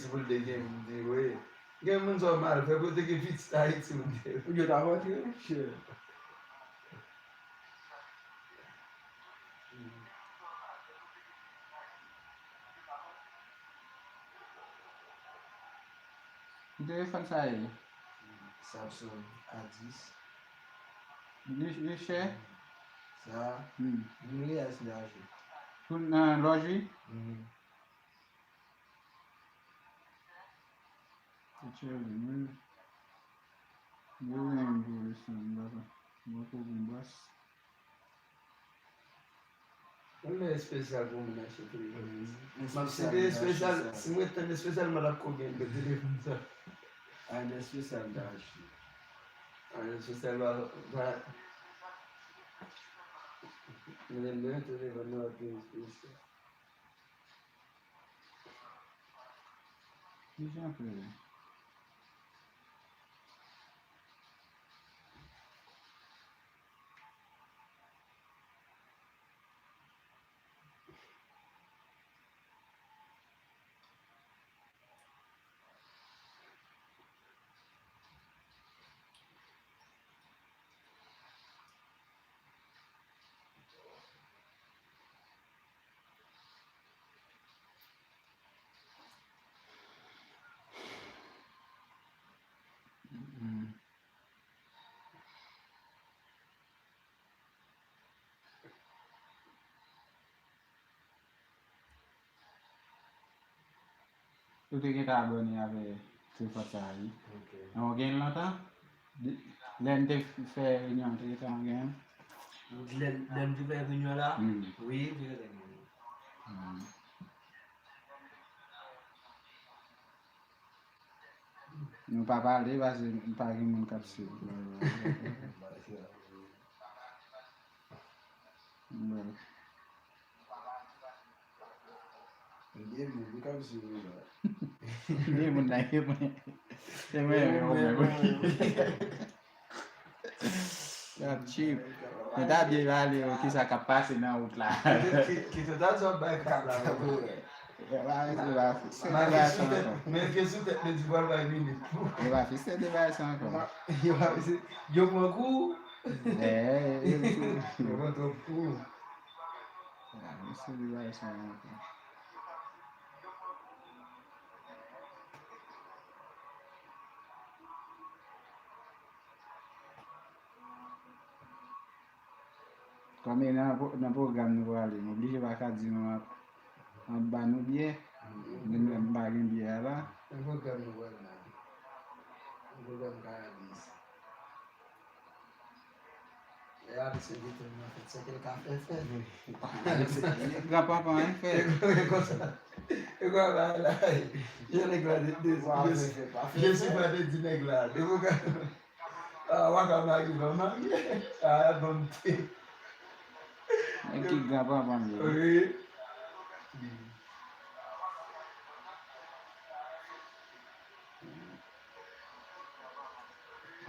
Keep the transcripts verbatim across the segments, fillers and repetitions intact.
Pou l te gen moun di, wi. Gen moun sa w mal fè, pou te gen pitit Ayiti, moun te. Ou gen ta rantre, monchè. Ki telefòn sa ye? Samsung A dis. Li, li chè? Sa, hmm, li a si laje. Pou nan lòj wi? Mhm. Tchè, mwen, mwen renmen pou leson, m pa, mwen pou m bòs. Mwen men espesyal pou moun achte telefòn. Si te espesyal, si mwen te espesyalman l ap ko gen de telefòn sa. Ay, espesyal ta achte. Ay, espesyal va, va. Mwen men telefòn nan ap gen espesyal. Kijan pou Ou te gentan abòne avè Trifòt sa a, wi. Ok. Nan ou gen lontan? De, lè n te fè reyinyon, ou te gentan gen? Lè, lè n te fè reyinyon la? Hmm. Wi, m te gentan gen. Hmm. Nou pa pale paske pa gen moun k ap swiv. Bon. Gen moun ki ap swiv nou la. Gen moun nan, gen moun. Se mwen menm, mwen menm. Y ap tchip. Nou ta byen pale yo, kisa k ap pase nan wout la. Ki, ki, ki tout sa w bay kap la, yo. Yo pa fikse, yo pa fikse deba sa ankò. Men ke sou tèt li di pral bay minit. Yo pa fikse deba sa ankò. Yo pa fikse. Yo pran kou. Eh, yo pran twòp kou. Yo pa fikse deba sa ankò. Kòm e nan, nan pwogram nou prale, m oblije pa ka di nou ap, ap ba nou byè. Men m pa gen byè a la. Nan pwogram nou prale la. Nan pwogram Karabis. E a, misye gen tèlman fèt, se ke l ka fè fèt. Gran panpan an fèt. E konsa. E konsa la. Je nèg la de, de, je suis pas de di nèg la. De pou ka. Ah, waka mari, ban mari. Ah, ban m te. Nèg ki gran panpan li. Wi.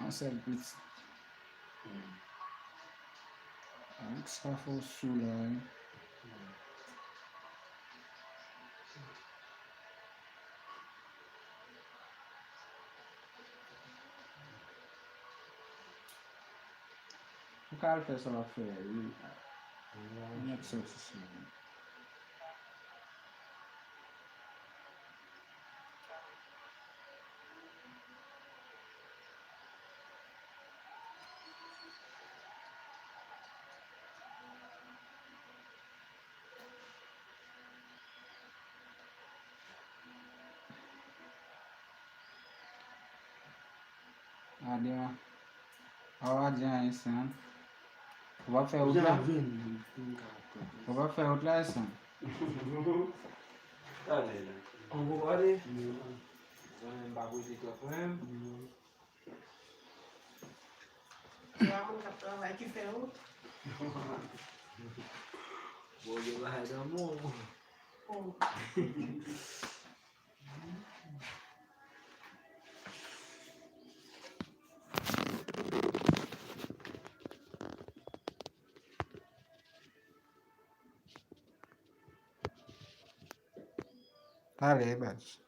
Yon sèl pitit. Avèk sa fò sou la, wi. Ou ka al fè sa w ap fè a, wi. Mwen ap sòti sou. Gade yon, a w a di anyen san. Ou p ap fè wout la? Ou p ap fè wout la san? Talè la. Ou gade? Mwen menm pa poze twòp mwen. Gen moun k ap travay ki fè wout. Bon, yo bagay nan moun. Oh. Pale, baz.